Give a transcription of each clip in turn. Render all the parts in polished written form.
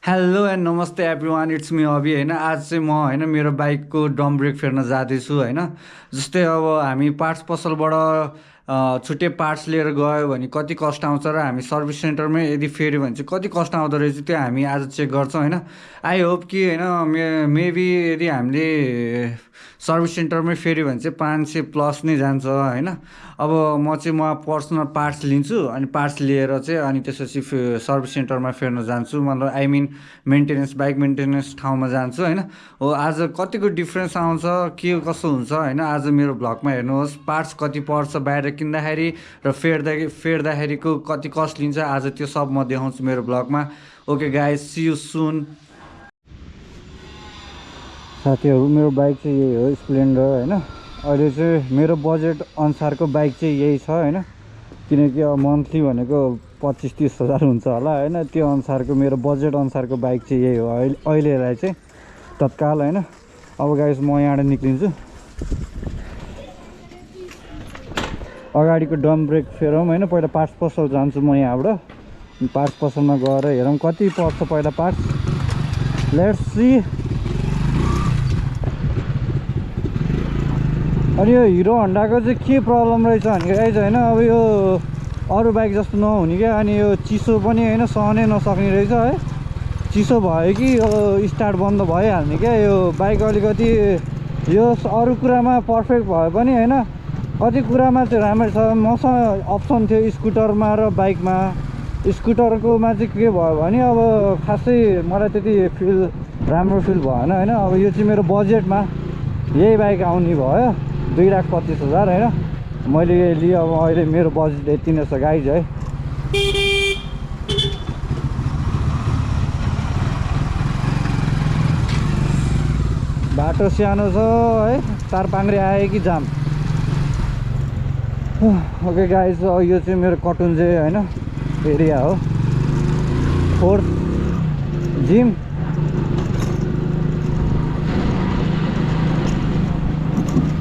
Hello and नमस्ते everyone it's me अभि होइन आज चाहिँ म होइन मेरो बाइकको ड्रम ब्रेक फेर्न जाँदैछु होइन। जस्तै अब हामी पार्ट्स पसलबाट छुट्टै पार्ट्स लिएर गयो भने कति कस्ट आउँछ र हामी सर्भिस सेन्टरमै यदि फेऱ्यो भने चाहिँ कति कस्ट आउँदो रहेछ त्यो हामी आज चेक गर्छौँ होइन। आई होप कि होइन मेबी यदि हामीले सर्भिस सेन्टरमै फेऱ्यो भने चाहिँ 500 प्लस नै जान्छ होइन। अब म पर्सनल पार्ट्स लिन्छु अनि पार्ट्स लिएर चाहिँ अनि त्यसपछि सर्भिस सेन्टरमा फेर्न जान्छु, मतलब आई मिन बाइक मेन्टेनेन्स ठाउँमा जान्छु होइन। हो आज कतिको डिफ्रेन्स आउँछ के कसो हुन्छ होइन, आज मेरो भ्लगमा हेर्नुहोस्। पार्ट्स कति पर्छ बाहिर किन्दाखेरि र फेर्दाखेरिको कति कस्ट लिन्छ आज त्यो सब म देखाउँछु मेरो भ्लगमा। ओके गाइस, सी यु सुन। साथीहरू मेरो बाइक चाहिँ यही हो, स्प्लेन्डर होइन। अहिले चाहिँ मेरो बजेट अनुसारको बाइक चाहिँ यही छ होइन, किनकि अब मन्थली भनेको 25-30 हजार हुन्छ होला होइन। त्यो अनुसारको मेरो बजेट अनुसारको बाइक चाहिँ यही हो अहिलेलाई चाहिँ तत्काल होइन। अब गाइस म यहाँबाट निक्लिन्छु, अगाडिको ड्रम ब्रेक फेरौँ होइन। पहिला पार्ट्स पसल जान्छु म यहाँबाट, पार्ट्स पसलमा गएर हेरौँ कति पर्छ पहिला पार्ट्स। Let's see. अनि यो हिरो होन्डाको चाहिँ के प्रब्लम रहेछ भने गाइज होइन, अब यो अरू बाइक जस्तो नहुने क्या। अनि यो चिसो पनि होइन सहनै नसक्ने रहेछ है। चिसो भयो कि स्टार्ट बन्द भइहाल्ने क्या यो बाइक। अलिकति यो अरू कुरामा पर्फेक्ट भए पनि होइन, कति कुरामा चाहिँ राम्रो छ। मसँग अप्सन थियो स्कुटरमा र बाइकमा। स्कुटरकोमा चाहिँ के भयो भने अब खासै मलाई त्यति राम्रो फिल भएन होइन। अब यो चाहिँ मेरो बजेटमा यही बाइक आउने भयो, 2,25,000 होइन। मैले यो लिएँ, अब अहिले मेरो बजेट यति नै छ गाइज है। बाटो सानो छ है, तारपाङ्ग्रे आयो कि जाम। ओके गाइज, यो चाहिँ मेरो कटुन्जे होइन एरिया हो, 4th जिम।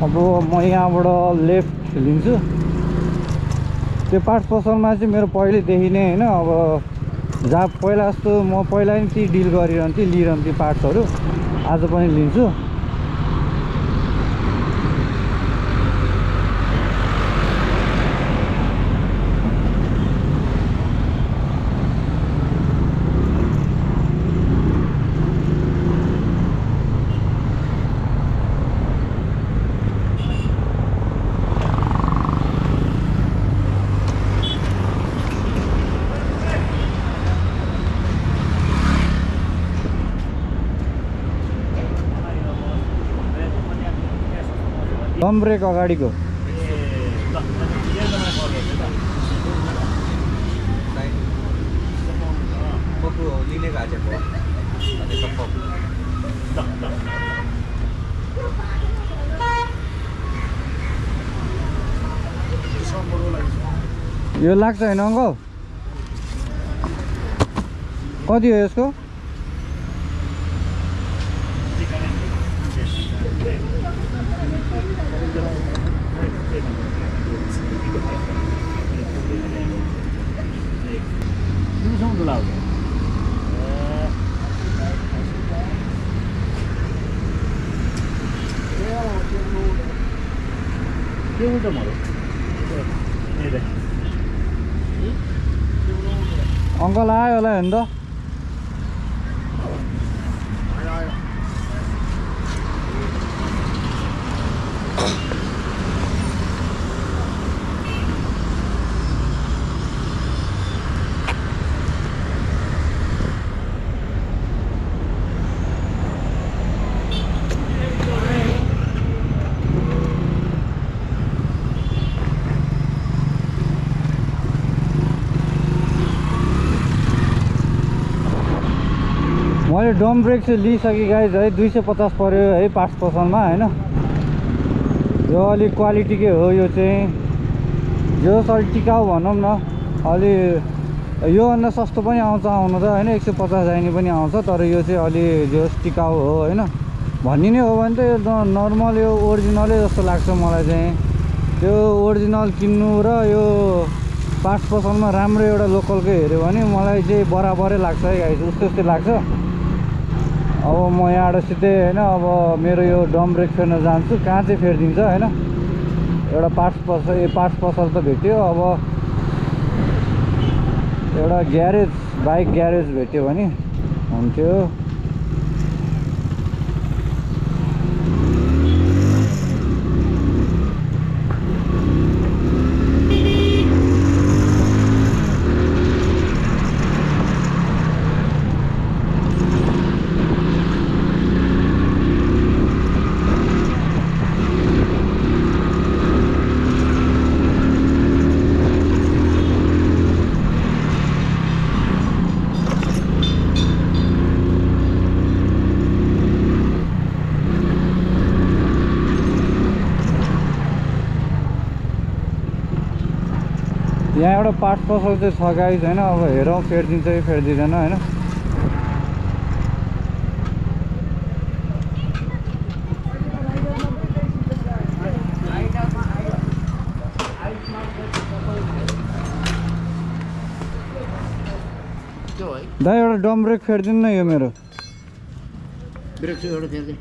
अब म यहाँबाट लेफ्ट लिन्छु। त्यो पार्ट्स पसलमा चाहिँ मेरो पहिल्यैदेखि नै होइन, अब जहाँ पहिला जस्तो म पहिला नि ती डिल गरिरहन्थेँ, लिइरहन्थेँ पार्ट्सहरू, आज पनि लिन्छु। ड्रम ब्रेक अगाडिको यो लाग्छ होइन अङ्कल? कति हो यसको? अङ्कल आयो होला हेर्नु त। मैले ड्रम ब्रेक चाहिँ लिइसकेँ गाइज है, 250 पर्यो है पार्ट्स पसलमा होइन। यो अलिक क्वालिटीकै हो, यो चाहिँ जो अलिक टिकाउ भनौँ न। अलि योभन्दा सस्तो पनि आउँछ आउनु त होइन, 150 जाने पनि आउँछ, तर यो चाहिँ अलि जो टिकाउ हो होइन। भन्ने हो भने त यो नर्मल यो ओरिजिनलै जस्तो लाग्छ मलाई चाहिँ। त्यो ओरिजिनल किन्नु र यो पार्ट्स पसलमा राम्रो एउटा लोकलकै हेऱ्यो भने मलाई चाहिँ बराबरै लाग्छ है गाइस, उस्तै उस्तै लाग्छ। अब म यहाँबाट सिधै होइन अब मेरो यो डम ब्रेक फेर्न जान्छु। कहाँ चाहिँ फेरिदिन्छ होइन, एउटा पार्ट्स पसल त भेट्यो। अब एउटा ग्यारेज, बाइक ग्यारेज भेट्यो भने हुन्थ्यो। यहाँ एउटा पार्ट्स पसल चाहिँ छ गाइस होइन। अब हेरौँ फेरिदिन्छ कि फेरिदिँदैन होइन। दाइ एउटा डम ब्रेक फेरिदिनु न यो मेरो। ब्रेक चाहिँ एउटा फेर्दै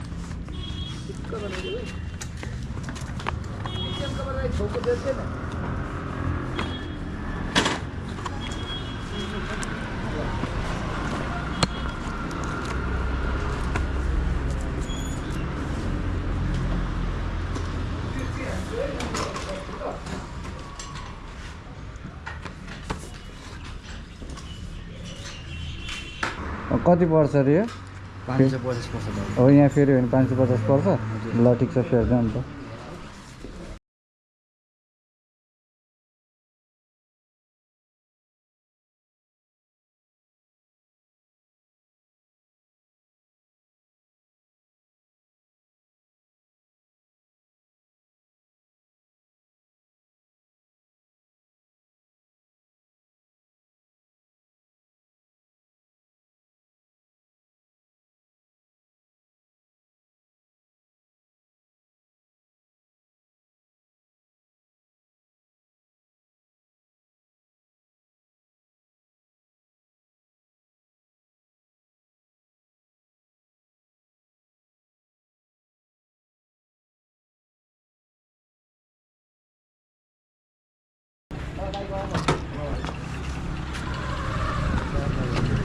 कति पर्छ अरे यो? 550 पर्छ। हो यहाँ फेरि भने 550 पर्छ। ल ठिक छ, फेर्दा नि त।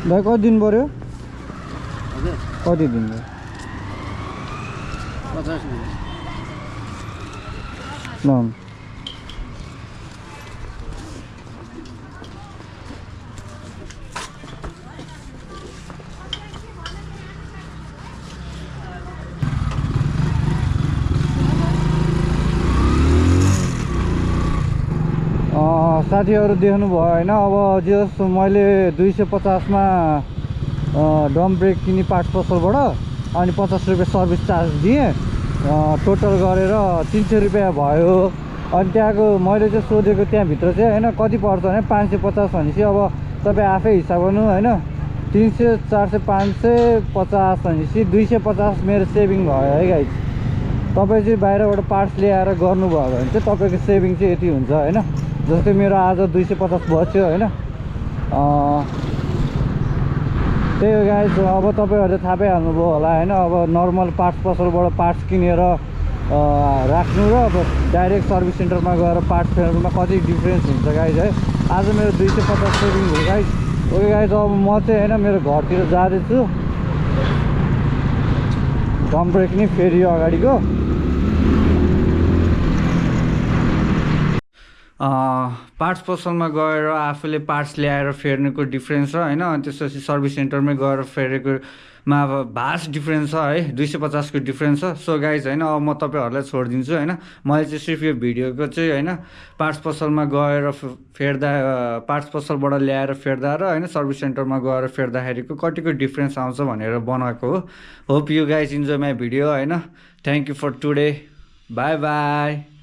दाइ कति दिन पऱ्यो? कति दिन भयो? 50 मिनट। ल साथीहरू देख्नुभयो होइन। अब जस मैले 250 डम ब्रेक किने पार्ट्स पसलबाट, अनि 50 रुपियाँ सर्भिस चार्ज दिएँ। टोटल गरेर 300 रुपियाँ भयो। अनि त्यहाँको मैले चाहिँ सोधेको त्यहाँभित्र चाहिँ होइन कति पर्छ भने 550 भनेपछि अब तपाईँ आफै हिसाब गर्नु होइन। 300, 400, 550 भनेपछि 250 मेरो सेभिङ भयो है गाइस। तपाईँ चाहिँ बाहिरबाट पार्ट्स ल्याएर गर्नुभयो भने चाहिँ तपाईँको सेभिङ चाहिँ यति हुन्छ होइन। जस्तै मेरो आज 250 बच्यो होइन। त्यही हो गाइस। अब तपाईँहरूले थाहा पाइहाल्नुभयो होला होइन। अब नर्मल पार्ट्स पसलबाट पार्ट्स किनेर राख्नु र अब डाइरेक्ट सर्भिस सेन्टरमा गएर पार्ट्स फेर्नुमा कति डिफ्रेन्स हुन्छ गाइस है। आज मेरो 250 सेभिङ भयो गाइस। ओके गाइस, अब म चाहिँ होइन मेरो घरतिर जाँदैछु। डम ब्रेक नि फेरि अगाडिको पार्ट्स पसलमा गएर आफूले पार्ट्स ल्याएर फेर्नुको डिफ्रेन्स छ होइन। अनि त्यसपछि सर्भिस सेन्टरमै गएर फेरेकोमा अब भास्ट डिफ्रेन्स छ है। 250 को डिफ्रेन्स छ। सो गाइज होइन, अब म तपाईँहरूलाई छोडिदिन्छु होइन। मैले चाहिँ सिर्फ यो भिडियोको चाहिँ होइन पार्ट्स पसलमा गएर फेर्दा, पार्ट्स पसलबाट ल्याएर फेर्दा र होइन सर्भिस सेन्टरमा गएर फेर्दाखेरिको कतिको डिफ्रेन्स आउँछ भनेर बनाएको हो। Hope you guys enjoy my video होइन। Thank you for today. Bye by.